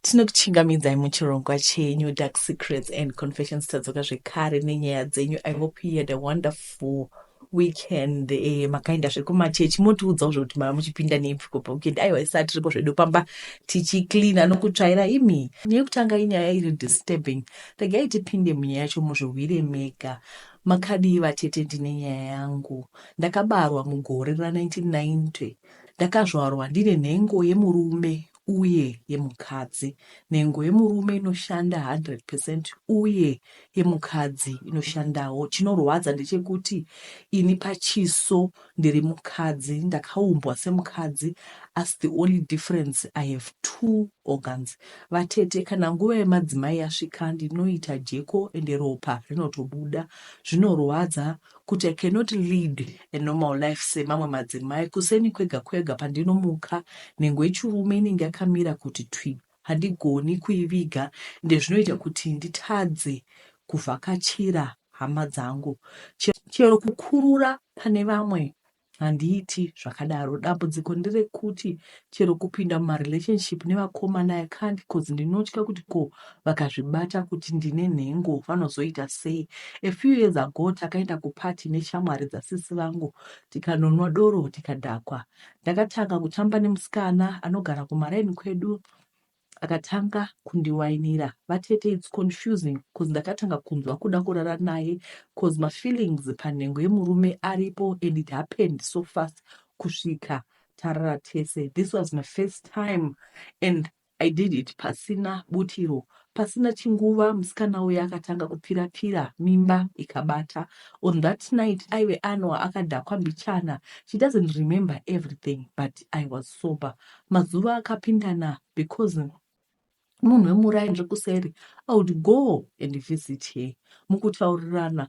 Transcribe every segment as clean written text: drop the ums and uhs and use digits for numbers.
Tinokuchingamidzai muchirongwa chenyu Dark Secrets and Confessions. Tadzoka zvekare nenyaya dzenyu. I hope you had a wonderful weekend. Makaenda zvekumachechi, motiudzawo zvekuti mava muchipinda neipiko paweekend. Aiwa, isa tiripo zvedu pamba tichicleana nokutsvaira. Imi, yekutanga inyaya iri disturbing. Regai tipinde munyaya yacho muzvihwire mega. Makadii vatete? Ndine nyaya yangu. Ndakabarwa mugore ra1990. Ndakazvarwa ndine nhengo yemurume uye yemukadzi. Nhengo yemurume inoshanda 100% uye yemukadzi inoshandawo. Chinorwadza ndechekuti ini pachiso ndiri mukadzi, ndakaumbwa semukadzi, asi the only difference, I have two organs. Vatete, kana nguva yemadzimai yasvika ndinoita jeko ende ropa rinotobuda. Zvinorwadza kuti I cannot lead a normal life semamwe madzimai. Kuseni kwega kwega pandinomuka, nhengo yechirume inenge yakamira kuti twi. Handigoni kuiviga ende zvinoita kuti nditadze kuvhakachira hama dzangu. Chero kukurura pane vamwe handiiti zvakadaro. Dambudziko nderekuti chero kupinda mumarelationship nevakomana I can't, 'cause ndinotya kuti ko vakazvibata kuti ndine nhengo vanozoita sei? A few years ago takaenda kupati neshamwari dzasisi vangu, tikanonwa doro tikadhakwa. Ndakatanga kutamba nemusikana anogara kumaraini kwedu, akatanga kundiwainira. Vatete, it's confusing 'cause ndakatanga kunzwa kuda kurara naye 'cause mafeelings panhengo yemurume aripo, and it happened so fast kusvika tarara tese. This was my first time and I did it pasina butiro. Pasina chinguva musikana uya akatanga kupfira-pfira, mimba ikabata. On that night aive anwa akadhakwa mbichana. She doesn't remember everything, but I was sober. Mazuva akapindana, because munhu wemuraini rekuseri, I would go and visit her. Mukutaurirana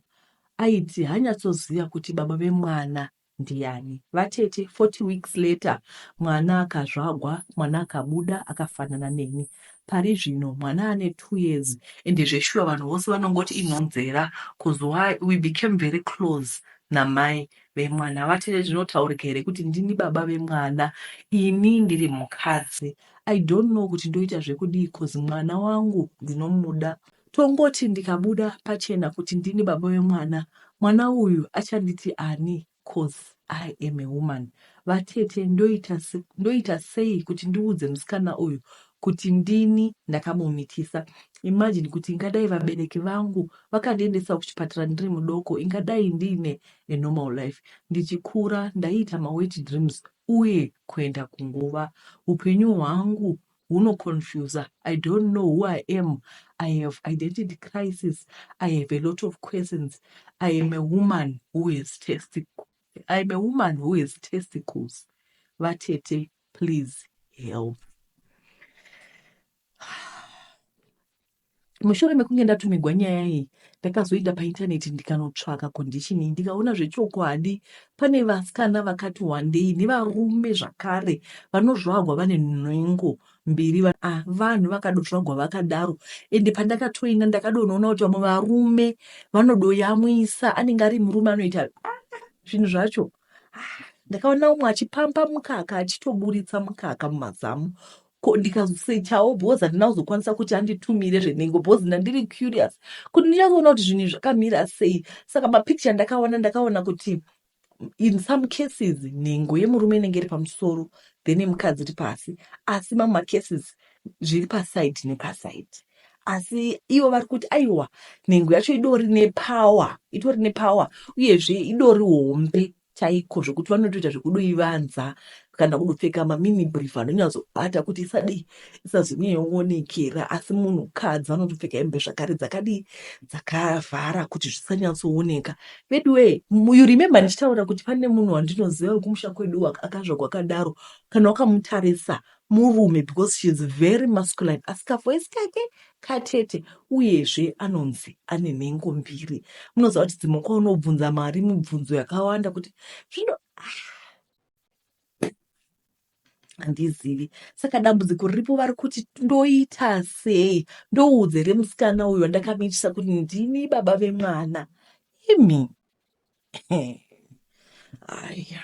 aiti hanyatsoziva kuti baba vemwana ndiani. Vatete, 40 weeks later mwana akazvagwa. Mwana akabuda akafanana neni. Pari zvino mwana ane 2 years, ende zveshuwa vanhu vose vanongoti inhonzera, 'cause why we became very close namai vemwana. Vatete, zvinotaurika here kuti ndini baba vemwana ini ndiri mukadzi? I don't know kuti ndoita zvekudii, 'cause mwana wangu ndinomuda. Tongoti ndikabuda pachena kuti ndini baba vemwana, mwana uyu achanditi ani? 'Cause I am a woman. Vatete, ndoita sei kuti ndiudze musikana uyu kuti ndini ndakamumitisa? Imagine kuti ingadai vabereki vangu vakandiendesa kuchipatara ndiri mudoko, ingadai ndiine a normal life. Ndichikura ndaiita mawet dreams uye kuenda kunguva. Upenyu hwangu hunoconfusa. I don't know who I am. I have identity crisis. I have a lot of questions. I am a woman who has testicles. I am a woman who has testicles. Vatete, please help. Mushure mekunge ndatumigwa nyaya iyi, ndakazoenda paintaneti ndikanotsvaka condition iyi, ndikaona zvechokwadi pane vasikana vakati wandei nevarume zvakare vanozvagwa vane nhengo mbiri. Vanhu vakadozvagwa vakadaro. Ende pandakatoenda ndakadonoona kuti vamwe varume vanodoyamwisa, anenge ari murume anoita zvinhu zvacho. Ndakaona umwe achipamba mukaka, achitoburitsa mukaka mumazamu. Ko ndikazosechawo, because handina kuzokwanisa kuti anditumire zvenhengo, because ndandiri curious kuti ndichazoona kuti zvinhu izvi zvakamira sei. Saka mapicture ndakaona, ndakaona kuti in some cases nhengo yemurume inenge iri pamusoro, then yemukadzi iri pasi, asi mamwe macases zviri paside nepaside. Asi ivo vari kuti aiwa, nhengo yacho idori nepower, itori nepower, uyezve idori hombe chaiko zvokuti vanotoita zvekudoivanza kana kudopfeka mamini brief anonyatsobata kuti isadii, isazonyanya. Asi munhukadzi vanotopfeka hembe zvakare dzakadii, dzakavhara kuti zvisanyatsooneka. Veduwe, you remember ndichitaura kuti pane munhu wandinoziva wekumusha kwedu akazvagwa akadaro? Kana wakamutarisa murume, because she is very masculine, asi kavoice kake katete, uyezve anonzi ane nhengo mbiri. Munoziva kuti dzimwe nguva unobvunza Mari mibvunzo yakawanda kuti zvino handizivi. Saka dambudziko riripo, vari kuti ndoita sei? Ndoudze remusikana uyu wandakamitisa kuti ndini baba vemwana? Imi, aya.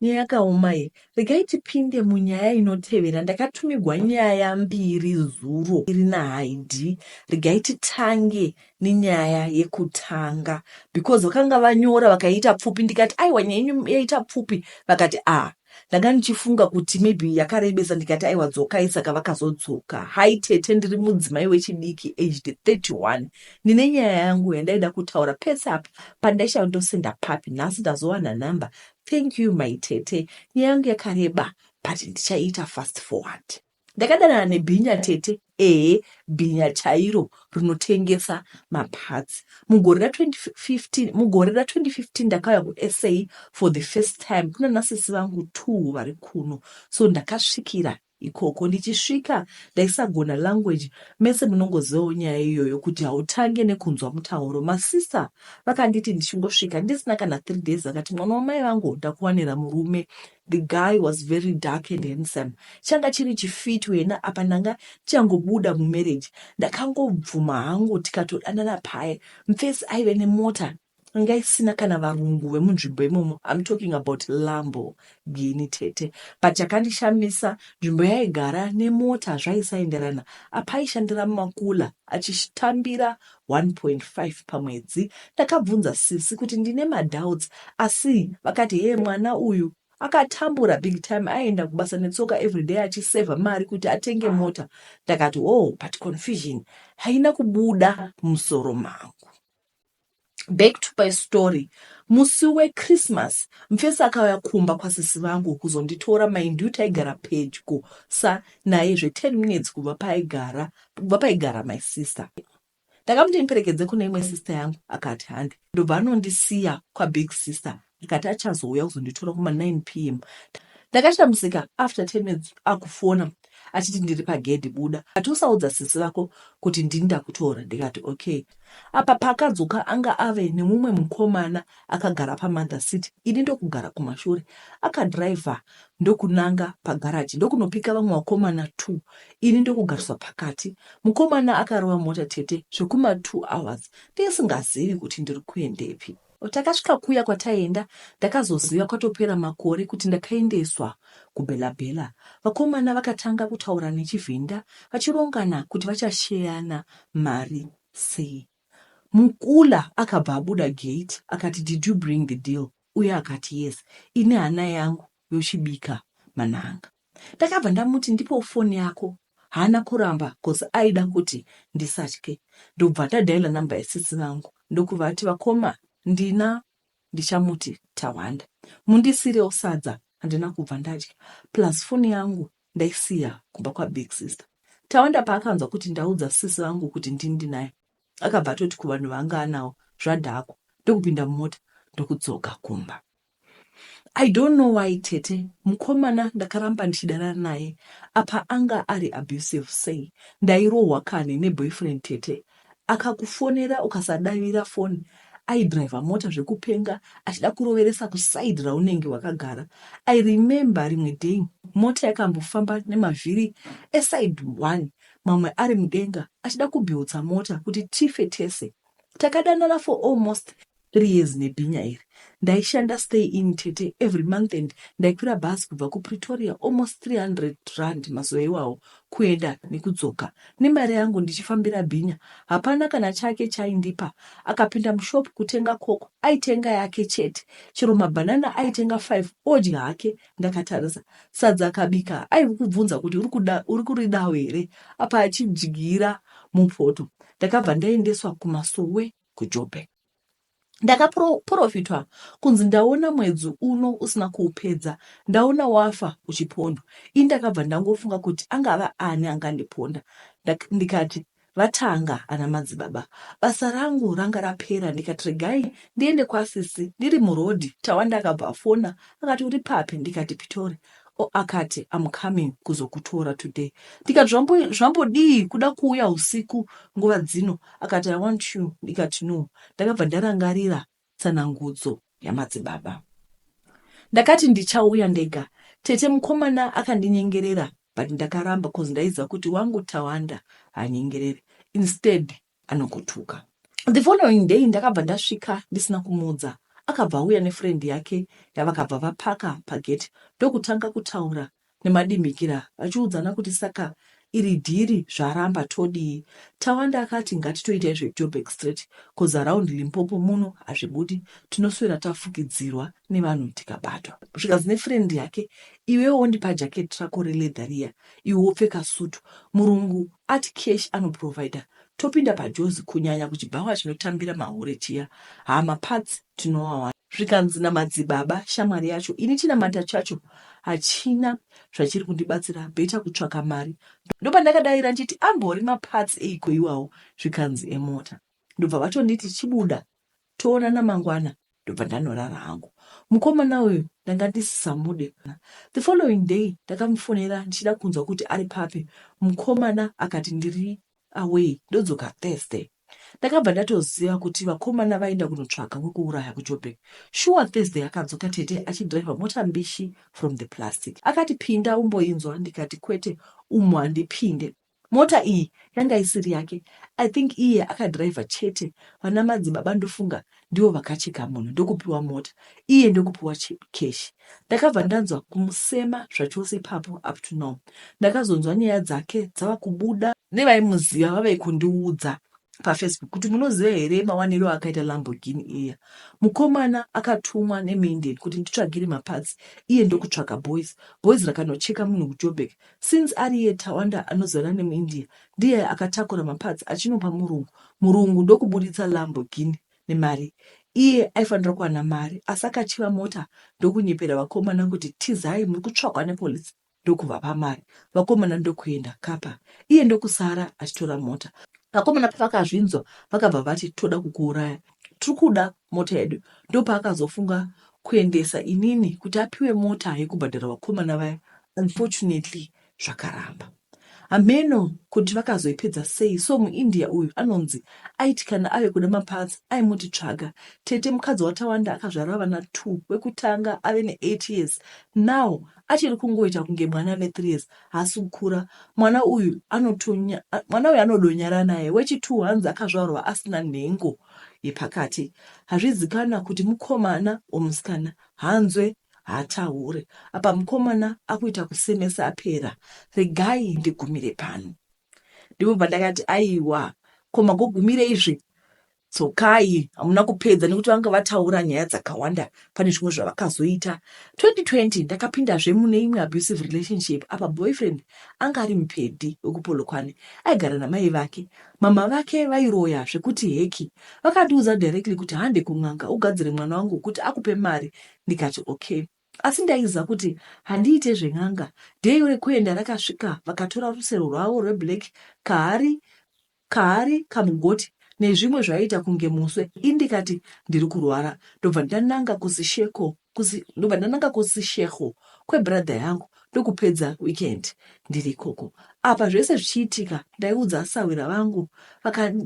Nyaya yakaoma iyi. Regai tipinde munyaya inotevera. Ndakatumigwa nyaya mbiri zuro iri naHaidi. Regai titange nenyaya yekutanga because vakanga vanyora vakaiita pfupi ndikati aiwa nyaya yenyu yaita pfupi vakati ah ndanga ndichifunga kuti maybe yakarebesa ndikati aiwa dzokai saka vakazodzoka. Hi tete ndiri mudzimai wechidiki aged 31 ndine nyaya yangu yandaida kutaura pese apa pandaishaya ndosenda papi nhasi ndazowana number Thank you my tete. Nyaya yangu yakareba but ndichaiita fast forward. Ndakadanana nebhinya tete, ehe bhinya chairo rinotengesa maparts. Mugore ra2015 mugore ra2015 ndakauya kuSA for the first time kuna nasisi vangu two vari kuno so ndakasvikira ikoko. Ndichisvika ndaisagona language mese munongozivawo nyaya iyoyo kuti hautange nekunzwa mutauro. Masister vakanditi ndichingosvika ndisina kana 3 days vakati mwana wamai vangu ndakuwanira murume. The guy was very dark and handsome. Changa chiri chifit wena apa ndanga ndichangobuda mumarriage. Ndakangobvuma hangu tikatodanana paye. Mfesi aive nemota Yanga isina kana varungu vemunzvimbo imomo I'm talking about Lamborghini tete but chakandishamisa nzvimbo yaigara nemota zvaisaenderana apa aishandira mumakula achitambira 1.5 pamwedzi ndakabvunza sisi kuti ndine madoubts asi vakati hee mwana uyu akatambura big time aienda kubasa netsoka everyday achisevha mari kuti atenge mota ndakati oh but confusion haina kubuda musoro mangu. Back to my story musi wechristmas mfesi akauya kumba kwasisi vangu kuzonditora mind you taigara pedyo sa naye zve 10 minutes kubva paaigara kubva paigara my sister ndakamuti ndiperekedze kune imwe sister yangu akati hande ndobva anondisiya kwabig sister akati achazouya kuzonditora kuma 9 pm ndakashamisika after 10 minutes akufona achiti ndiri pagedhi buda ati usaudza sisi vako kuti ndini ndakutora ndikati okay apa paakadzoka anga ave nemumwe mukomana akagara pamother seat ini ndokugara kumashure akadriver ndokunanga pagaraji ndokunopika vamwe vakomana two ini ndokugariswa pakati mukomana akarova mota tete zvekuma 2 hours ndisingazivi kuti ndiri kuendepi Takasvika kuya kwataienda ndakazoziva kwatopera makore kuti ndakaendeswa kuBela-Bela. Vakomana vakatanga kutaura nechiVhenda vachirongana kuti vachasheyana mari sei. Mukula akabva abuda gate akati did you bring the deal uye akati yes ini hana yangu yochibika manhanga. Ndakabva ndamuti ndipo foni yako haana kuramba cause aida kuti ndisatye ndobva ndadialer number yasisi vangu ndokuvati vakoma ndina ndichamuti Tawanda mundisiirewo sadza handina kubva ndadya plus foni yangu ndaisiya kumba kwabig sister. Tawanda paakanzwa kuti ndaudza sisi vangu kuti ndini ndinayo akabva atoti kuvanhu vaanga anawo zvadhakwa ndokupinda mumota ndokudzoka kumba. I don't know why tete, mukomana ndakaramba ndichidanana naye apa anga ari abusive sei ndairohwa kani neboyfriend tete. Akakufonera ukasadavira phone aidriver mota zvekupenga achida kuroveresa kuside raunenge wakagara. I remember rimwe day mota yakambofamba nemavhiri eside one mamwe ari mudenga achida kubheutsa mota kuti tife tese. Takadanana for almost 3 years nebhinya iri. Ndaishanda stay in tete every month and ndaikwira bus kubva kuPretoria almost 300 rand mazuva iwawo kuenda nekudzoka nemari yangu ndichifambira bhinya. Hapana kana chake chaindipa. Akapinda mushop kutenga coke aitenga yake chete. Chero mabanana aitenga 5 odya hake ndakatarisa. Sadza akabika aivukubvunza kuti uri kuridawo here apa achidyira mupoto. Ndakabva ndaendeswa kumasowe kuJoburg. Ndakaporofitwa kunzi ndaona mwedzi uno usina kuupedza ndaona wafa uchipondwa. Ini ndakabva ndangofunga kuti angava ani angandiponda ndikati vatanga ana madzibaba. Basa rangu ranga rapera ndikati regai ndiende kwasisi ndiri muroad Tawanda akabva afona akati uri papi ndikati Pitori. O akati I'm coming kuzokutora today ndikati zvambodii kuda kuuya usiku nguva dzino akati I want you ndikati no ndakabva ndarangarira tsanangudzo yamadzibaba ndakati ndichauya ndega tete mukomana akandinyengerera but ndakaramba cause ndaiziva kuti wangu Tawanda hanyengerere instead anokutuka. The following day ndakabva ndasvika ndisina kumuudza. Akabva auya nefriend yake yavakabva vapaka pagate ndokutanga kutaura nemadimikira vachiudzana kuti saka iri dhiri zvaramba todii. Tawanda akati ngatitoitai zveJoburg straight coz around Limpopo muno hazvibudi tinoswera tafukidzirwa nevanhu tikabatwa. Zvikanzi nefriend yake iwewe wondipa jacket rako releather riya iwe wopfeka sutu. Murungu ati cash anoprovider topinda pajozi kunyanya kuchibhawa chinotambira mahure chiya haa maparts tinoawana. Zvikanzi namadzibaba shamwari yacho ini chinamata chacho hachina zvachiri kundibatsira better kutsvaka mari. Ndopandakadaira ndichiti ambori maparts eiko iwawo zvikanzi emota. Ndobva vatonditi chibuda toonana mangwana ndobva ndanorara hangu. Mukomana uyu ndanga ndisisamude. The following day ndakamufonera ndichida kunzwa kuti ari papi mukomana akati ndiri away ndodzoka Thursday. Ndakabva ndatoziva kuti vakomana vaenda kunotsvaga wekuuraya kuJoburg. Shuwa Thursday akadzoka tete achidriver mota mbishi from the plastic. Akati pinda umboinzwa ndikati kwete umu handipinde. Mota iyi yanga isiri yake I think iye akadriver chete vana madzibaba ndofunga ndivo vakacheka munhu ndokupiwa mota iye ndokupiwa cash. Ndakabva ndanzwa kumusema zvachose ipapo up to now. Ndakazonzwa nyaya dzake dzava kubuda nevaimuziva vave kundiudza pafacebook kuti munoziva here mawaniro akaita Lamborghini iya. Mukomana akatumwa nemuIndian kuti nditsvagire maparts iye ndokutsvaga boys. Boys rakanocheka munhu kuJoburg Since ariye Tawanda anozivana nemuIndia ndiye akatakura maparts achinopa murungu, murungu ndokuburitsa Lamborghini nemari. Iye aifanira kuwana mari asi akachiva mota ndokunyepera vakomana kuti tizai muri kutsvakwa nepolice ndokuvapa mari vakomana ndokuenda kapa iye ndokusara achitora mota. Vakomana pavakazvinzwa vakabva vati toda kukuuraya tiri kuda mota yedu ndopaakazofunga kuendesa inini kuti apiwe mota yekubhadhara vakomana vaya Unfortunately zvakaramba. Hameno kuti vakazoipedza sei so muIndia uyu anonzi aiti kana ave kuda maparts aimuti tsvaga. Tete mukadzi waTawanda akazvara vana two wekutanga ave ne eight years now achiri kungoita kunge mwana ane three years haasi kukura mwana uyu anotonya mwana uyu anodonyara naye wechi two hanzi akazvarwa asina nhengo yepakati hazvizikanwa kuti mukomana or musikana hanzwe Haataure apa mukomana akuita kusemesa apera regai ndigumire pano. Ndipo pandakati aiwa ko magogumireizve dzokai hamuna kupedza nekuti vanga vataura nyaya dzakawanda pane zvimwe zvavakazoita. 2020 ndakapindazve mune imwe abusive relationship apa boyfriend anga ari mupedhi wekuPolokwane aigara namai vake. Mama vake vairoya zvekuti heki. Vakandiudza directly kuti hande kun'anga ugadzire mwana wangu kuti akupe mari ndikati okay asi ndaiziva kuti handiite zven'anga. Day rekuenda rakasvika vakatora rusero rwavo rweblack kahari kahari kamugoti nezvimwe zvaiita kunge muswe ini ndikati ndiri kurwara ndobva ndananga kusisheko kusi ndobva ndananga kusishego kwebrother yangu ndokupedza weekend ndiri ikoko. Apa zvese zvichiitika ndaiudza asahwira vangu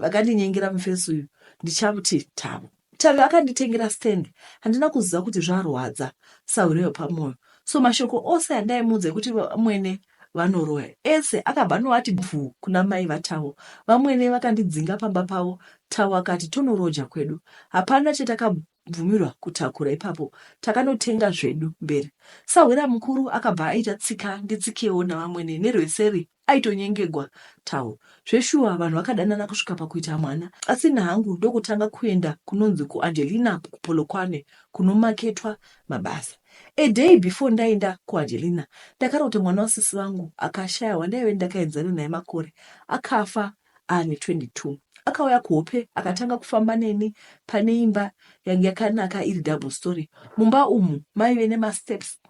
vakandinyengera vaka mufesi uyu ndichamuti Tavo. Tavi akanditengera stand handina kuziva kuti zvarwadza sahwira wepamoyo so mashoko ose andaimuudza ekuti vamwene vanoroya ese akabva anovati bvuu kuna mai vaTavo. Vamwene vakandidzinga pamba pavo Tavo akati tonoroja kwedu. Hapana chatakabvumirwa kutakura ipapo takanotenga zvedu mberi. Sahwira mukuru akabva aita tsika nditsikewo navamwene nerweseri Aitonyengegwa Tau. Zveshuwa vanhu vakadanana kusvika pakuita mwana. Asi ini hangu ndokutanga kuenda kunonzi kuAngelina kuPolokwane kunomaketwa mabasa. A day before ndaenda kuAngelina ndakarota mwana wasisi vangu akashaya wandaive ndakaenzana naye makore akafa aane 22. Akauya kuhope akatanga kufamba neni pane imba yange yakanaka iri double story. Mumba umu maive nemasteps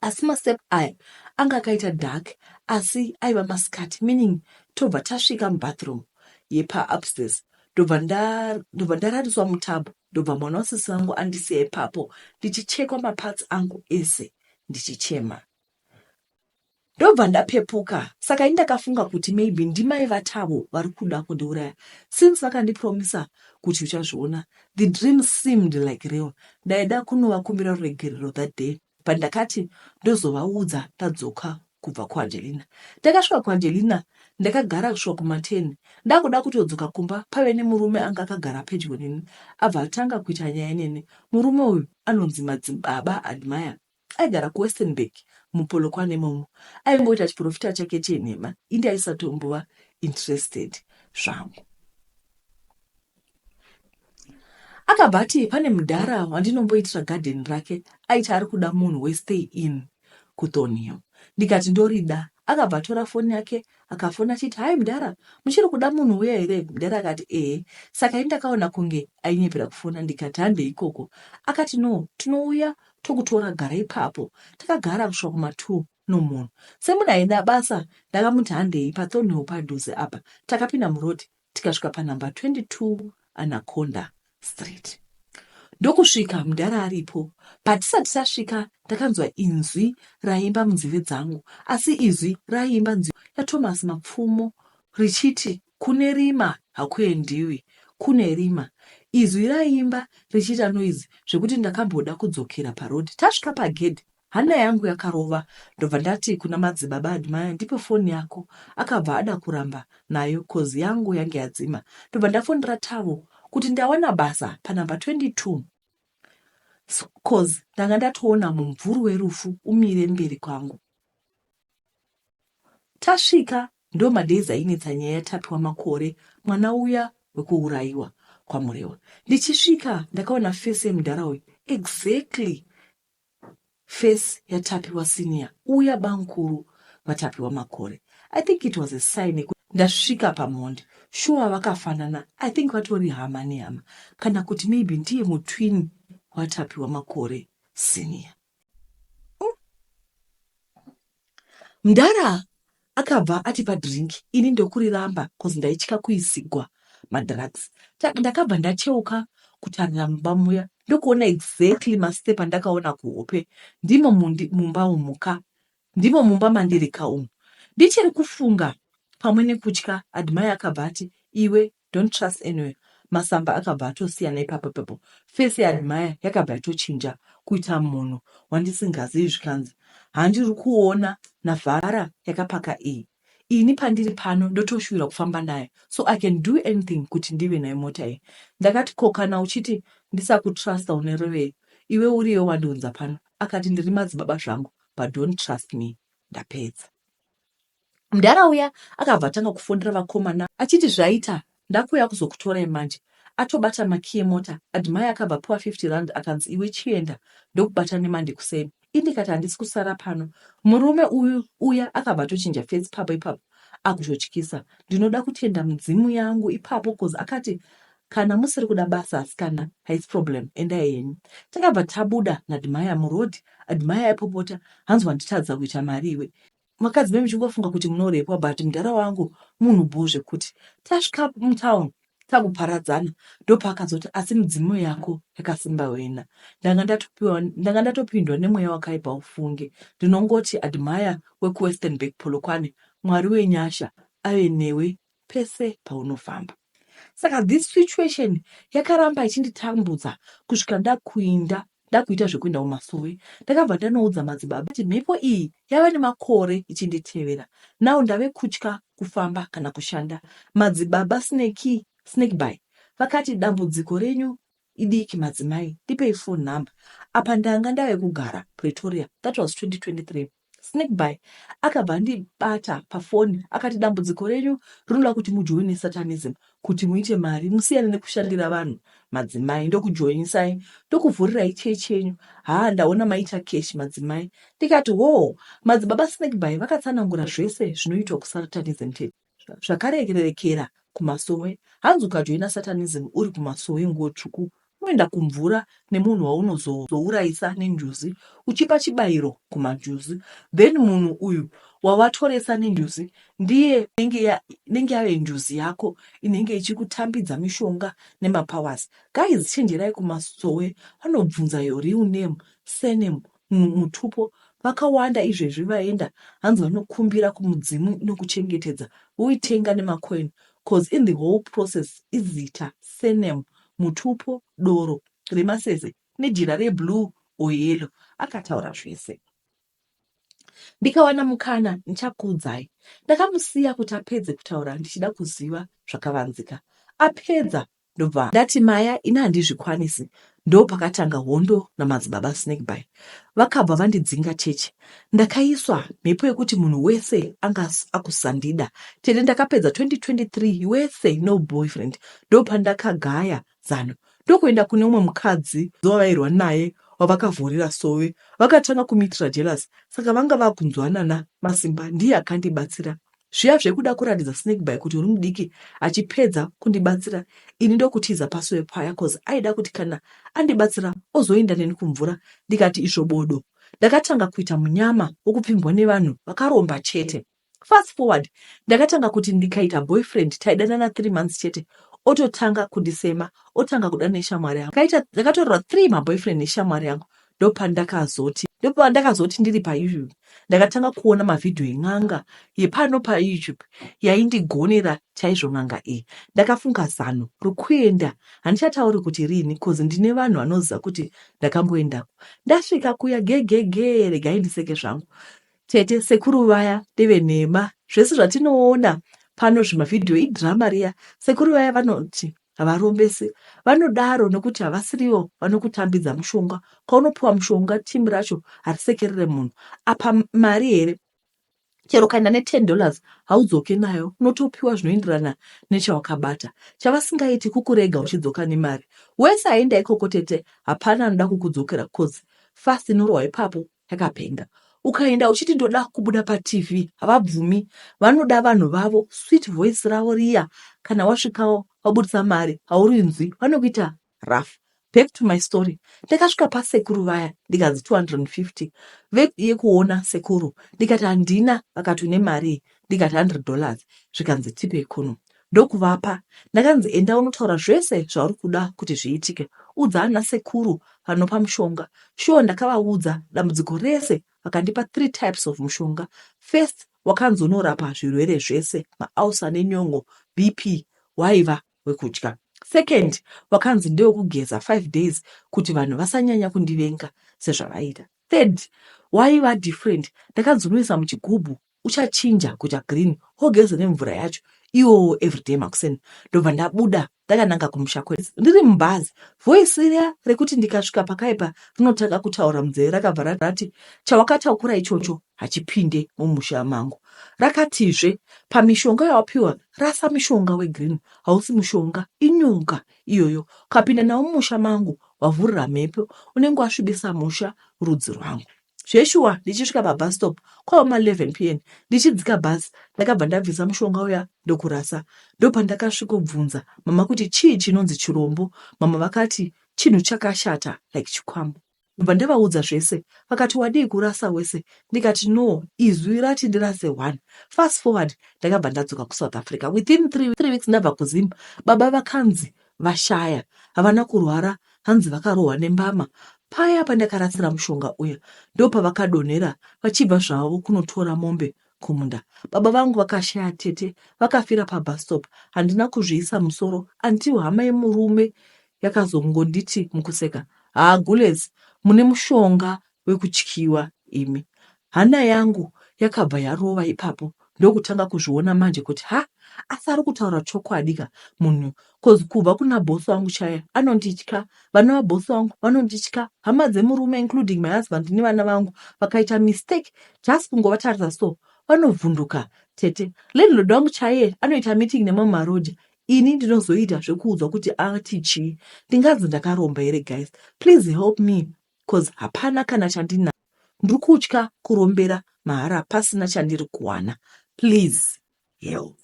Asi mastep aya anga akaita dark asi aiva masikati meaning tobva tasvika mubathroom yepa upstairs ndobva ndobva ndarariswa mutub ndobva mwana wasisi vangu andisiya ipapo ndichichekwa maparts angu ese ndichichema. Ndobva ndapepuka saka ini ndakafunga kuti maybe ndimai vaTavo vari kuda kundiuraya since vakandipromisa kuti uchazviona. The dream seemed like real. Ndaida kunovakumbira ruregerero that day but ndakati ndozovaudza ndadzoka kubva kuAngelina. Ndakasvika kuAngelina Ndakagara kusvika kuma ten ndakuda kutodzoka kumba paive nemurume anga akagara pedyo neni abva atanga kuita nyaya neni. Murume uyu anonzi Madzibaba Admire aigara kuWestenburg muPolokwane imomo. Aingoita chiporofita chake chenhema ini ndaisatombova interested zvangu. Akabva ati pane mudhara wandinomboitira garden rake aiti ari kuda munhu westay in kuThornhill. Ndikati ndorida. Akabva atora foni yake akafona achiti hi mudhara muchiri kuda munhu uya here? Mudhara akati ehe. Saka ini ndakaona kunge ainyepera kufona ndikati handei ikoko. Akati no tinouya tokutora gara ipapo. Takagara kusvika kuma two no munhu. Semunhu aida basa ndakamuti handei paThornhill padhuze apa. Takapinda muroad tikasvika panumber 22 Anaconda Street ndokusvika mudhara aripo. Patisati tasvika ndakanzwa inzwi raimba munzeve dzangu asi izwi raiimba nziyo yaThomas Mapfumo richiti kune rima hakuendiwi kune rima. Izwi raiimba richiita noise zvekuti ndakamboda kudzokera paroad. Tasvika pagedhi Hana yangu yakarova ndobva ndati kuna madzibaba Admire ndipe phone yako akabva ada kuramba nayo coz yangu yange yadzima ndobva ndafonera Tavo kuti ndawana basa panumber 22 coz ndanga ndatoona mumvuri werufu umire mberi kwangu. Tasvika ndo madays ainetsa nyaya yaTapiwa Makore mwana uya wekuurayiwa kwaMurewa. Ndichisvika ndakaona face yemudhara uyu exactly Face yaTapiwa senior uya bamkuru vaTapiwa Makore. I think it was a sign yekuti ndasvika pamhondi. Shuwa vakafanana I think vatori hama nehama kana kuti maybe ndiye mutwin waTapiwa Makore senior. Mdara akabva atipa drink ini ndokuriramba cause ndaitya kuisigwa madrugs. Ndakabva ndacheuka kutarira mumba muya ndokuona exactly mastep andakaona kuhope ndimo mumba umu ka ndimo mumba mandiri ka umu. Ndichiri kufunga pamwe nekutya Admire akabva ati iwe Don't trust anyway. Masamba akabva atosiyana ipapo ipapo. Face yaAdmire yakabva yatochinja kuita munhu wandisingazivi zvikanzi handiri kuona Navara yakapaka iyi. Ini pandiri pano ndotoshuwira kufamba nayo so I can do anything kuti ndive nayo mota iyi. Ndakati ko kana uchiti ndisakutruster unorevei iwe uriwe wandiunza pano. Akati ndiri madzibaba zvangu but don't trust me ndapedza. Mdhara uya akabva atanga kufonera vakomana achiti zvaita ndakuuya kuzokutorai manje. Atobata makey emota, Admire akabva apiwa 50 rand akanzi iwe chienda ndokubata neMonday kuseni. Ini ndikati handisi kusara pano. Murume uyu uya akabva atochinja face papo ipapo akutotyisa. Ndinoda kutenda mudzimu yangu ipapo cause akati kana musiri kuda basa asikana haisi problem endai henyu. Takabva tabuda naAdmire muroad, Admire aipopota hanzi wanditadza kuita mari iwe. Vakadzi meme muchingofunga kuti munorepwa but mudhara wangu munhu bhoo zvekuti. Tasvika mutown takuparadzana ndopaakazoti asi midzimu yako yakasimba wena. Ndanga ndatopiwa ndanga ndatopindwa nemweya wakaipa ufunge. Ndinongoti Admire wekuWesternburg Polokwane Mwari wenyasha ave newe pese paunofamba. Saka this situation yakaramba ichinditambudza kusvika ndakuinda ndakuita zvekuenda kumasowe. Ndakabva ndanoudza madzibaba kuti mhepo iyi yava nemakore ichinditevera. Now ndave kutya kufamba kana kushanda. Madzibaba Snake Snakeby vakati dambudziko renyu idiki madzimai ndipei phone number. Apa ndanga ndave kugara Pretoria that was 2023. Snakeby akabva andibata pafoni akati dambudziko renyu rinoda kuti mujoine satanism kuti muite mari musiyane nekushandira vanhu madzimai ndokujoinisai ndokuvhurirai chechi yenyu haa ndaona maita cash madzimai ndikati hoo madzibaba Snakeby vakatsanangura zvese zvinoitwa kusatanism tete zvakarerekera kumasowe hanzi ukajoina satanism uri kumasowe nguo tsvuku unoenda kumvura nemunhu waunozourayisa nenjuzi uchipa chibayiro kumanjuzi then munhu uyu wawatoresa nenjuzi ndiye inenge yave njuzi yako inenge ichikutambidza mishonga nemapowers guys chenjerai kumasowe vanobvunza your real name surname mutupo vakawanda izvezvi vaenda hanzi vanokumbira kumudzimu inokuchengetedza voitenga nemacoin cause in the whole process izita surname mutupo doro remasese nejira reblue or yellow akataura zvese. Ndikawana mukana ndichakuudzai. Ndakamusiya kuti apedze kutaura ndichida kuziva zvakavanzika. Apedza ndobva ndati maya ini handizvikwanisi. Ndopakatanga hondo namadzibaba Snakeby. Vakabva vandidzinga chechi. Ndakaiswa mhepo yekuti munhu wese anga akusandida. Tete ndakapedza 2023 wese no boyfriend. Ndopandakagaya zano ndokuenda kune umwe mukadzi wavairwa naye wavakavhurira sowe vakatanga kumuitira jealous saka vanga vakunzwanana masimba ndiye akandibatsira zviya zvekuda kuratidza snakeby kuti uri mudiki achipedza kundibatsira ini ndokutiza pasowe paya cause aida kuti kana andibatsira ozoenda neni kumvura ndikati izvo bodo ndakatanga kuita munyama wokupfimbwa nevanhu vakaromba chete Fast forward ndakatanga kuti ndikaita boyfriend taidanana 3 months chete ototanga kundisema otanga kuda neshamwari yangu kaita ndakatorerwa 3 maboyfriend neshamwari yangu ndopandakazoti ndopandakazoti ndiri payoutube ndakatanga kuona mavhidhiyo en'anga yepano payoutube yaindigonera chaizvo n'anga iyi ndakafunga zano rokuenda handichatauri kuti riini cause ndine vanhu vanoziva kuti ndakamboendako ndasvika kuya gegege regai ndiseke zvangu Tete sekuru vaya ndevenhema zvese zvatinoona pano zvimavhidhiyo idrama riya sekuru vaya vanoti havarombesi vanodaro nokuti havasirivo vanokutambidza mushonga kwaunopiwa mushonga team racho harisekerere munhu apa mari here chero ukaenda ne 10 dollars haudzoke nayo unotopiwa zvinoenderana nechawakabata chavasingaiti kukurega uchidzoka nemari wese aenda ikoko tete hapana anoda kukudzokera coz fast inorohwa ipapo yakapenga ukaenda uchiti ndoda kubuda patv havabvumi vanoda vanhu vavo sweet voice ravo riya kana wasvikawo wabudisa mari haurinzwi vanokuita rough back to my story ndakasvika pasekuru vaya ndikanzi 250 yekuona sekuru ndikati handina vakati une mari ndikati 100 dollars zvikanzi tipe kuno ndokuvapa ndakanzi enda unotaura zvese zvauri kuda kuti zviitike udza ana sekuru vanopa mushonga sure ndakavaudza dambudziko rese vakandipa three types of mushonga first wakanzi unorapa zvirwere zvese maulcer nenyongo bp waiva wekudya second wakanzi ndewekugeza 5 days kuti vanhu vasanyanya kundivenga sezvavaita third waiva different ndakanzi unoisa muchigubhu uchachinja kuita green wogeza nemvura yacho iwowo everyday makuseni ndobva ndabuda ndakananga kumusha kwedu ndiri mubhazi voice riya rekuti ndikasvika pakaipa rinotanga kutaura munzeve rakabva rati chawakatakura ichocho hachipinde mumusha mangu rakatizve pamishonga yawapiwa rasa mushonga wegreen hausi mushonga inyoka iyoyo ukapinda nawo mumusha mangu wavhurira mhepo unenge wasvibisa musha rudzi rwangu Zveshuwa ndichisvika pabus stop kwava ma 11 pm ndichidzika bus ndakabva ndabvisa mushonga uya ndokurasa. Ndopandakasvikobvunza mama kuti chii chinonzi chirombo mama vakati chinhu chakashata like chikwambo. Ndobva ndavaudza zvese vakati wadii kurasa wese ndikati no izwi rati ndirase one. Fast forward ndakabva ndadzoka kuSouth Africa within 3 weeks ndabva kuZim baba vakanzi vashaya havana kurwara hanzi vakarohwa nembama paya pandakarasira mushonga uya ndopavakadonhera vachibva zvavo kunotora mombe kumunda baba vangu vakashaya tete vakafira pabus stop handina kuzviisa musoro until hama yemurume yakazongonditi mukuseka haa gules mune mushonga wekutyiwa imi. Hana yangu yakabva yarova ipapo ndokutanga kuzviona manje kuti ha asi ari kutaura chokwadi ka munhu cause kubva kuna boss wangu chaiye anonditya vana vaboss vangu vanonditya hama dzemurume including my husband nevana vangu vakaita mistake just kungovatarisa so vanovhunduka tete landlord wangu chaiye anoita meeting nemamwe maroja ini ndinozoita zvekuudzwa kuti ati chii ndinganzi ndakaromba here guys please help me Coz hapana kana chandinacho ndiri kutya kurombera mahara pasina chandiri kuwana please help.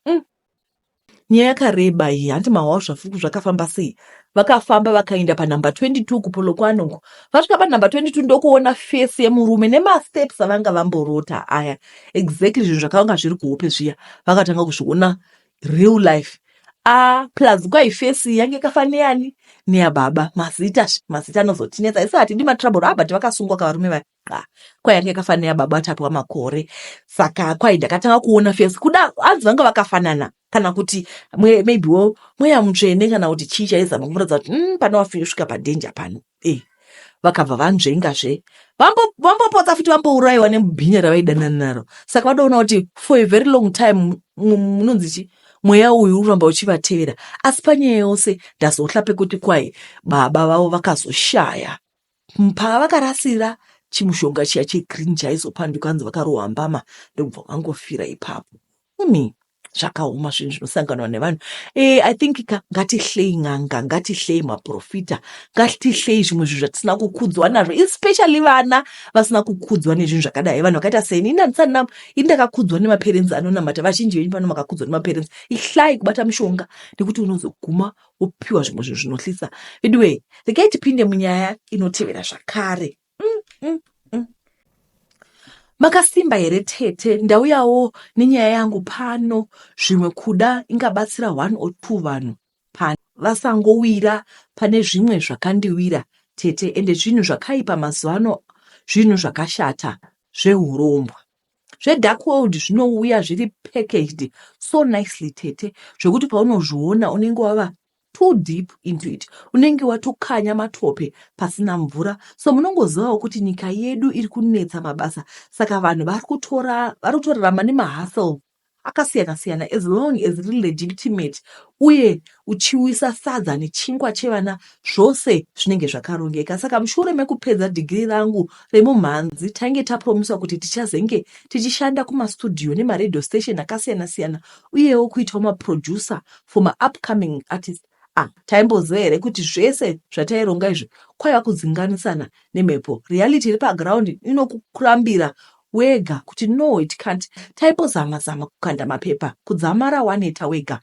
Mm. Nyaya yakareba iyi hanti mahwa zvafuku zvakafamba sei vakafamba vakaenda panumber 22 kupolokwane uko vasvika panumber 22 ndokuona face yemurume nemasteps avanga vamborota aya exactly zvinhu zvakanga zviri kuhope zviya vakatanga kuzviona real life a plus kwai fesi yange yakafaneyani neyababa mazita mazita anozotinetsa isu hatidi matrouble ah but vakasungwa kavarume vaya ah, kwai yange yakafanira baba tapiwa makore saka kwai ndakatanga kuona fesi kuda hanzi vanga vakafanana kana kuti maybe wo mweya mutsvene kana kuti chii chaizama kumuratidza kuti mm, pano wasvika padenja pano e eh. Vakabva vanzvengazve, vambopotsa futi vambourayiwa nemubhinya ravaidanana naro. Saka vadoona kuti for a very long time munonzi chi mweya uyu uramba uchivatevera. Asi panyaya yose ndazohla pekuti kwai baba vavo vakazoshaya pavakarasira chimushonga chiya chegreen chaizopanduka, hanzi vakarohwa mbama ndokubva vangofira ipapo. Imi, zvakaoma zvinhu zvinosanganwa nevanhu. I think ka ngatihlei n'anga, ngatihlei maprofita, ngatihlei zvimwe zvinhu zvatisina kukudzwa nazvo, especially vana vasina kukudzwa nezvinhu zvakadai. Vanhu vakaita seni, ini handisati, ini ndakakudzwa nemaparents anonamata. Vazhinji venyu pano makakudzwa nemaparents. Ihlai kubata mishonga nekuti unozoguma wopiwa zvimwe zvinhu zvinohlisa. Anyway, regai tipinde munyaya inotevera zvakare. Makasimba here tete? Ndauyawo nenyaya yangu pano, zvimwe kuda ingabatsira one or two vanhu pano vasangowira pane zvimwe zvakandiwira tete. Ende zvinhu zvakaipa mazuva ano, zvinhu zvakashata zvehurombwa zvedark world zvinouya zviri packaged so nicely tete, zvekuti paunozviona unenge wava too deep into it, unenge watokanya matope pasina mvura. So munongozivawo kuti nyika yedu iri kunetsa mabasa, saka vanhu vari kutorarama nemahustle akasiyana siyana. As long as riri legitimate uye uchiwisa sadza nechingwa chevana, zvose zvinenge zvakarongeka. Saka mushure mekupedza dhigiri rangu remumhanzi, tainge tapromiswa kuti tichazenge tichishanda kumastudio nemaredio station akasiyana siyana, uyewo kuitawo maproducer for maupcoming artist. Ah, taimboziva here kuti zvese zvataironga izvi kwaiva kudzinganisana nemhepo? Reality iri paground inokukurambira wega kuti no, it can't. Taimbozama zama kukanda mapepa kudzamara waneta wega.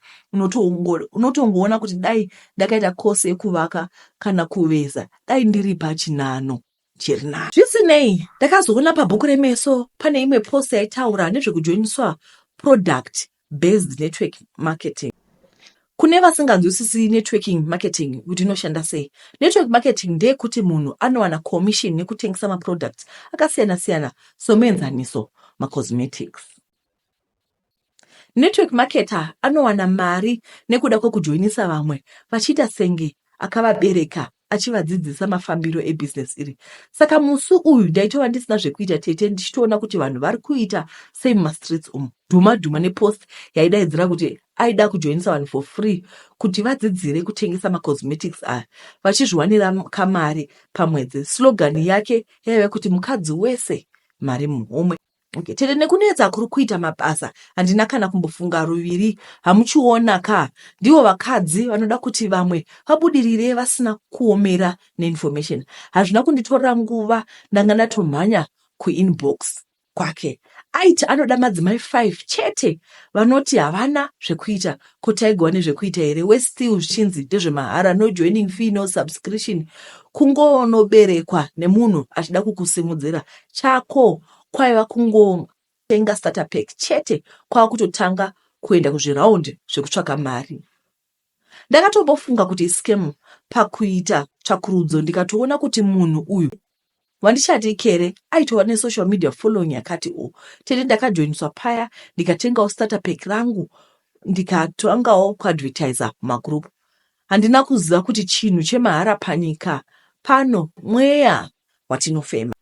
Unotongoona kuti dai ndakaita kosi yekuvaka kana kuveza, dai ndiri pachinhano chiri nani. Zvisinei, ndakazoona pabhuku remeso pane imwe post yaitaura nezvekujoiniswa product based network marketing. Kune vasinganzwisisi networking marketing kuti inoshanda sei, network marketing ndeyekuti munhu anowana commission nekutengesa maproducts akasiyana-siyana, somuenzaniso macosmetics. Network marketer anowana mari nekuda kwekujoinisa vamwe vachiita senge akavabereka, achivadzidzisa mafambiro ebhizinesi iri. Saka musi uyu ndaitova ndisina zvekuita tete, ndichitoona kuti vanhu vari kuita sei mumastreets umu. Dhuma dhuma nepost yaidaidzira kuti aida kujoinisa vanhu for free kuti vadzidzire kutengesa macosmetics aya vachizviwanira kamari pamwedzi. Slogan yake yaiva kuti mukadzi wese mari muhomwe. Okay. Tete, nekunetsa kuri kuita mabasa, handina kana kumbofunga ruviri. Hamuchiona ka, ndivo vakadzi vanoda kuti vamwe vabudirire vasina kuomera neinformation. Hazvina kunditorera nguva, ndanga ndatomhanya kuinbox kwake. Aiti anoda madzimai 5 chete vanoti havana zvekuita. Ko taigova nezvekuita here westill zvichinzi ndezvemahara, no joining fee, no subscription, kungonoberekwa nemunhu achida kukusimudzira? Chako kwaiva kungotenga starter pack chete, kwava kutotanga kuenda kuzviraundi zvekutsvaka mari. Ndakatombofunga kuti scam. Pakuita tsvakurudzo ndikatoona kuti munhu uyu wandichati kere aitova nesocial media following yakati o. Tete, ndakajoiniswa paya, ndikatengawo starter pack rangu, ndikatangawo kuadvertisa mumagroup. Handina kuziva kuti chinhu chemahara panyika pano mweya watinofema.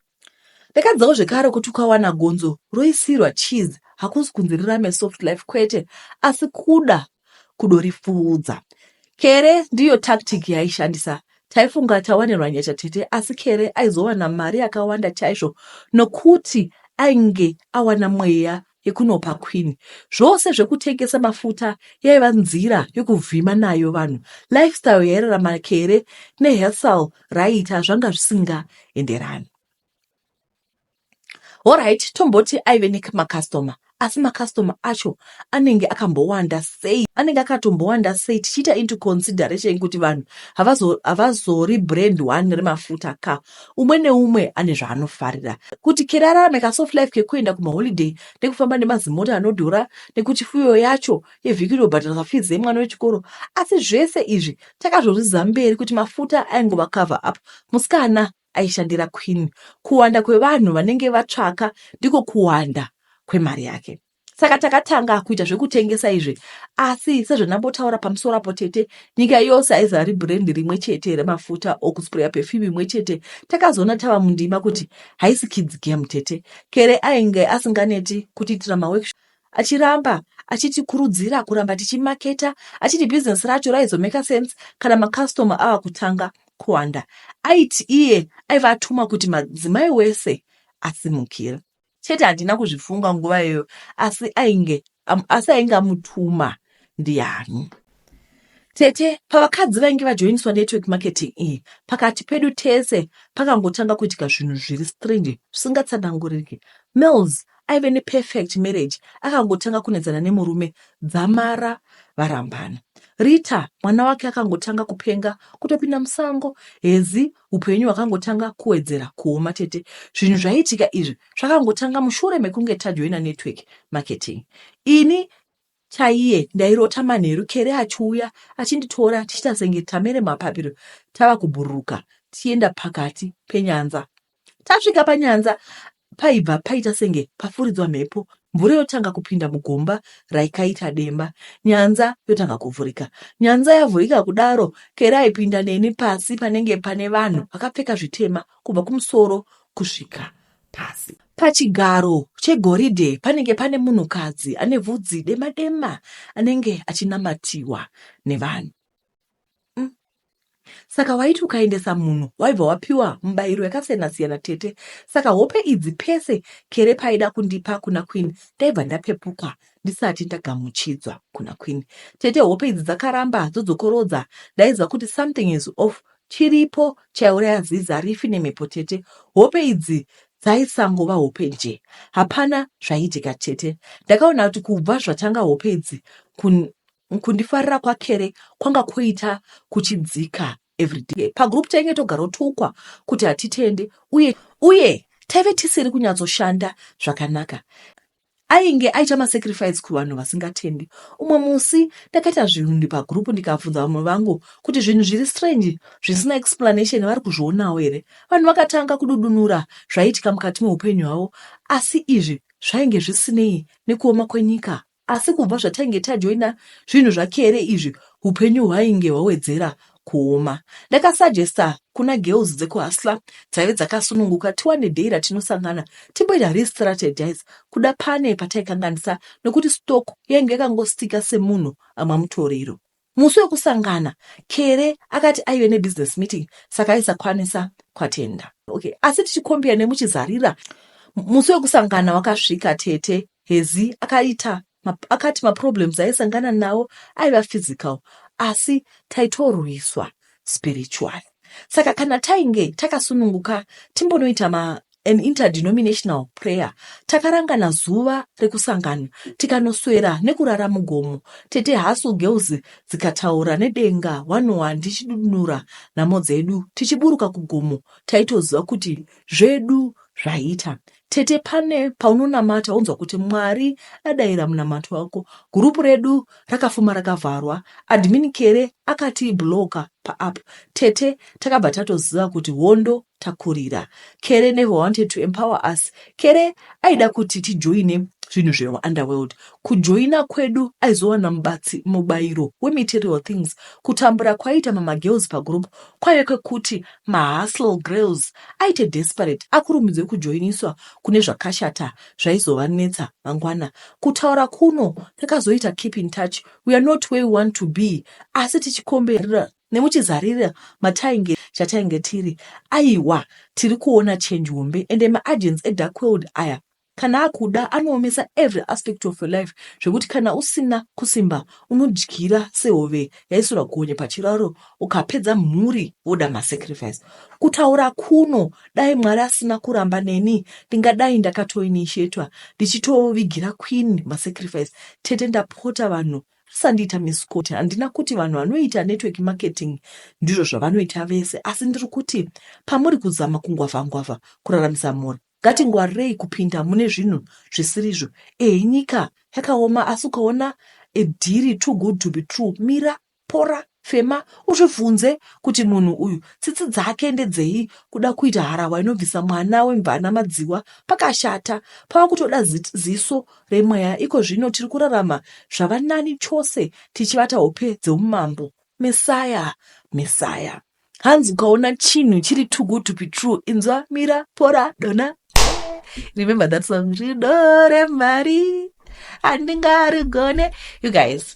Ndakadzawo zvekare kuti ukawana gonzo roisirwa cheese, hakusi kunzi rirame soft life, kwete, asi kuda kudoripfuudza. Kere ndiyo tactic yaaishandisa. Taifunga tawanirwa nyasha tete, asi Kere aizowana mari yakawanda chaizvo nokuti ainge awana mweya yekunopa queen. Zvose zvekutengesa mafuta yaiva nzira yekuvhima nayo vanhu. Lifestyle yairarama Kere nehustle raiita zvanga zvisingaenderani. Alright, tomboti aive nemakastoma, asi makastoma acho anenge akambowanda sei? Anenge akatombowanda sei, tichiita into consideration kuti vanhu havazori brand one remafuta ka? Umwe neumwe ane zvaanofarira. Kuti kerarame kasoft life kekuenda kumaholiday nekufamba nemazimota anodhura, nekuti fuyo yacho yevhiki inobhadharisa fees yemwana wechikoro. Asi zvese izvi takazozviziva mberi kuti mafuta aingova cover up. Musikana aishandira queen. Kuwanda kwevanhu vanenge vatsvaka ndiko kuwanda kwemari yake. Saka takatanga kuita zvekutengesa izvi, asi sezvandambotaura pamusoro apo tete, nyika yose haizari brand rimwe chete remafuta okuspreya perfume imwe chete. Takazoona tava mundima kuti haisi kids game tete. Kere ainge asinganeti kutiitira maworkshop achiramba achitikurudzira kuramba tichimaketa achiti bhizinesi racho raizomeka sense kana makastoma ava kutanga kuwanda. Aiti iye aiva atuma kuti madzimai wese asimukire. Chete handina kuzvifunga nguva iyoyo asi ainge asi ainge amutuma ndiani. Tete, pavakadzi vainge vajoiniswa network marketing iyi, pakati pedu tese pakangotanga kuitika zvinhu zviri strange zvisingatsananguriki. Mills aive neperfect marriage akangotanga kunetsana nemurume dzamara varambana. Rita mwana wake akangotanga kupenga kutopinda musango. Hezi Upenyu hwakangotanga kuwedzera kuoma tete. Zvinhu zvaiitika izvi zvakangotanga mushure mekunge tajoina network marketing. Ini chaiye ndairota manheru Kere achiuya achinditora tichiita senge tamere mapapiro tava kubhururuka tichienda pakati penyanza. Tasvika panyanza paibva paita senge pafuridzwa mhepo, mvura yotanga kupinda mugomba raikaita demba, nyanza yotanga kuvhurika. Nyanza yavhurika kudaro, Kere aipinda neni pasi panenge pane vanhu vakapfeka zvitema kubva kumusoro kusvika pasi. Pachigaro chegoridhe panenge pane munhukadzi ane vhudzi dema dema anenge achinamatiwa nevanhu. Saka waiti ukaendesa munhu waibva wapiwa mubairo yakasiyana siyana tete. Saka hope idzi pese Kere paida kundipa kuna Queen ndaibva ndapepuka ndisati ndagamuchidzwa kuna Queen. Tete hope idzi dzakaramba dzodzokorodza ndaiziva kuti something is off chiripo chaiuraya zizi harifi nemhepo tete. Hope idzi dzaisangova hope nje. Hapana zvaiitika tete. Ndakaona kuti kubva zvatanga hope idzi kun Kundifarira kwaKere kwanga kwoita kuchidzika everyday. Pagroup tainge togarotukwa kuti hatitendi uye uye taive tisiri kunyatsoshanda zvakanaka. Ainge aita masacrifice kuvanhu vasingatendi. Umwe musi ndakaita zvinhu pagroup ndikabvunza vamwe vangu kuti zvinhu zviri strange zvisina explanation vari kuzvionawo here. Vanhu vakatanga kududunura zvaiitika mukati meupenyu hwavo asi izvi zvainge zvisinei nekuoma kwenyika. Asi kubva zvatainge tajoina zvinhu zvaKere izvi hupenyu hwainge hwawedzera kuoma. Ndakasuggesta kuna girls dzekuhustler dzaive dzakasununguka tiwane day ratinosangana timboita restrategize kuda pane pataikanganisa nokuti stock yainge yakangostika semunhu amwa mutoriro. Musi wekusangana, Kere akati aive nebusiness meeting saka aisakwanisa kuatenda. Okay, asi tichikombeya nemuchizarira, musi wekusangana wakasvika tete Hezi akaita akati maproblems aisangana nawo aiva physical asi taitorwiswa spiritually. Saka kana tainge takasununguka timbonoita ma an interdenominational prayer. Takarangana zuva rekusangana tikanoswera nekurara mugomo. Tete Hustle Girls dzikataura nedenga one one tichidudunura nhamo dzedu. Tichiburuka kugomo taitoziva kuti zvedu zvaita. Tete pane paunonamata wonzwa kuti Mwari adaira munamato wako. Gurupu redu rakafuma rakavharwa. Admin Kere akatiblocker paapp. Tete takabva tatoziva kuti hondo takurira. Kere never wanted to empower us. Kere aida kuti tijoine zvinhu zveunderworld. Kujoina kwedu aizowana mubatsi, mubairo wematerial things. Kutambura kwaiita mamagirls pagroup kwaive kwekuti mahustle girls aite desperate akurumidze kujoiniswa kune zvakashata zvaizovanetsa mangwana. Kutaura kuno takazoita keep in touch. We are not where we want to be asi tichikomberera nemuchizarira matainge chatainge tiri aiwa tiri kuona change hombe ende maagents edark world aya kana akuda anoomesa every aspect of your life zvekuti kana usina kusimba unodyira sehove yaisirwa gonye pachiraro ukapedza mhuri voda masacrifice kutaura kuno dai mwari asina kuramba neni ndingadai ndakatoinishetwa ndichitovigira queen masacrifice tete ndapota vanhu Musandiita misquote, handina kuti vanhu vanoita network marketing ndizvo zvavanoita vese asi ndiri kuti pamuri kuzama kungwavha-ngwavha kuraramisa mhuri ngatingwarirei kupinda mune zvinhu zvisirizvo. Ehe nyika yakaoma asi ukaona a dhiri too good to be true mira, pora. Fema uzvibvunze kuti munhu uyu tsitsi dzake ndedzei kuda kuita harahwa inobvisa mwana wemvana madziwa pakashata pava kutoda ziso remweya iko zvino tiri kurarama zvava nani chose tichivata hope dzeumambo Messiah Messiah hanzi ukaona chinhu chiri too good to be true inzwa mira pora dona. Remember that song, rido remari handingarigone. You guys,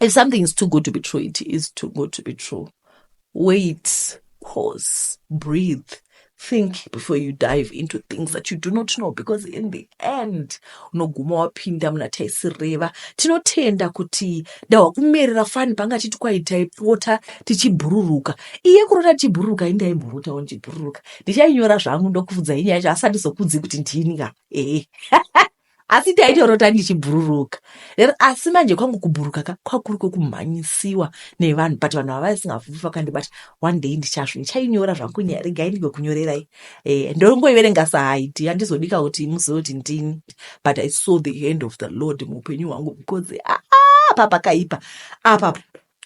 if something is too good to be true, it is too good to be true. Wait, pause, breathe, think before you dive into things that you do not know, because in the end unoguma wapinda muna taisireva. Tinotenda kuti ndahwa kumerera fani panga chiti kwai taipota tichibhururuka. Iye kurota tichibhururuka, indaimborotawo ndichibhururuka. Ndichainyora zvangu ndokubvunza inyaya yacho, asi handizokudzi kuti ndini ka. Ehe, asi taitorota ndichibhururuka. Asi manje kwangu kubhuruka ka kwakuri kwekumhanyisiwa nevanhu, but vanhu ava vasingafufi vakandibata. One day ndichazvo ndichainyora zvangu nyaya, regai ndigokunyorerai. Ndongoiverenga sahaiti, handizodika kuti muzive kuti ndini, but I saw the hand of the Lord muupenyu hwangu, because apa pakaipa apa.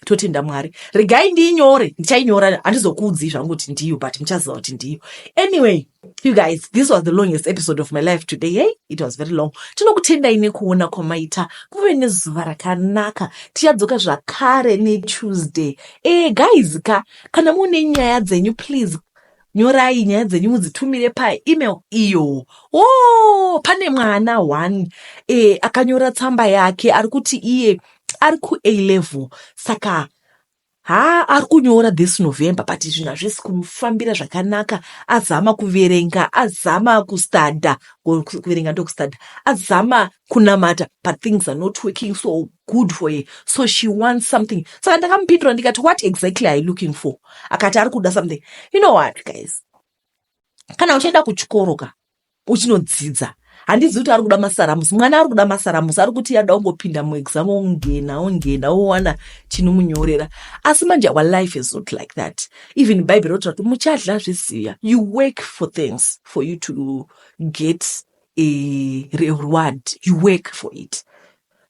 Totenda Mwari. Regai ndiinyore, ndichainyora, handizokuudzii zvangu kuti ndiyo, but muchaziva kuti ndiyo. Anyway, you guys, this was the longest episode of my life today. Hey, it was very long. Tinokutendai nekuona kwamaita. Kuve nezuva rakanaka. Tichadzoka zvakare neTuesday. Guys ka, kana mune nyaya dzenyu, please nyorai nyaya dzenyu mudzitumire paemail iyo. O pane mwana one akanyora tsamba yake, ari kuti iye ari kuA level, saka ha ari kunyora this November, but zvinhu hazvisi kumufambira zvakanaka. Azama kuverenga, azama kustadha, kuverenga ndokustadha, azama kunamata, but things are not working so good for her, so she wants something. Saka ndakamupindura ndikati, "What exactly are you looking for?" Akati ari kuda something. You know what, guys, kana uchienda kuchikoro ka, uchinodzidza, handizivi kuti ari kuda masaramusi. Mwana ari kuda masaramusi, ari kuti ada kungopinda muexam, ongena ongena, owana chinomunyorera. Asi manje our life is not like that. Even Bhaibheri rotaura kuti muchadla zviziya. You work for things for you to get a reward. You work for it.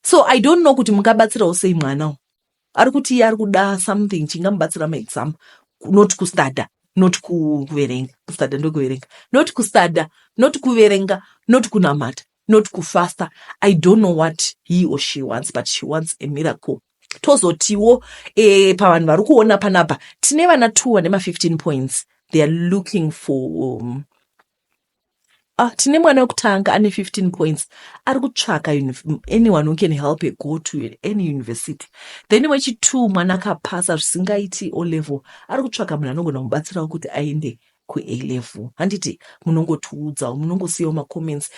So I don't know kuti mungabatsirawo sei mwana ari kuti iye ari kuda something chingamubatsira maexam, not kustadha, not kuverenga. Kustadha ndokuverenga, not kustadha, not kuverenga, not kunamata, not kufasta. I don't know what he or she wants, but she wants a miracle. Tozotiwo pavanhu vari kuona panapa, tine vana two vane ma15 points. They are looking for tine mwana wekutanga ane 15 points, ari kutsvaka anyone who can help her go to any university. Then wechi2, mwana akapasa zvisingaiti O level, ari kutsvaka munhu anogona kumubatsirawo kuti aende kuA level. Handiti munongotiudzawo, munongosiyawo macomments.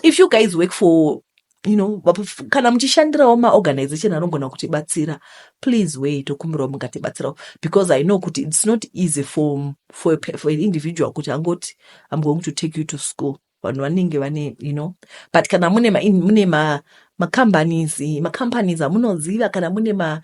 If you guys work for kana muchishandirawo maorganization anogona kutibatsira, please wei tokumbirawo mungatibatsirawo, because I know kuti it's not easy for an individual kuti angoti, "I'm going to take you to school." Vanhu vanenge vane but kana mune macompanies amunoziva, kana mune ma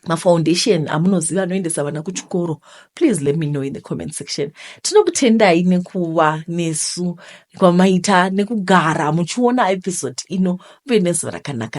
mafoundation amunoziva anoendesa vana kuchikoro, please let me know in the comment section. Tinokutendai nekuva nesu kwamaita, nekugara muchiona episode ino. Muve nezuva rakanaka.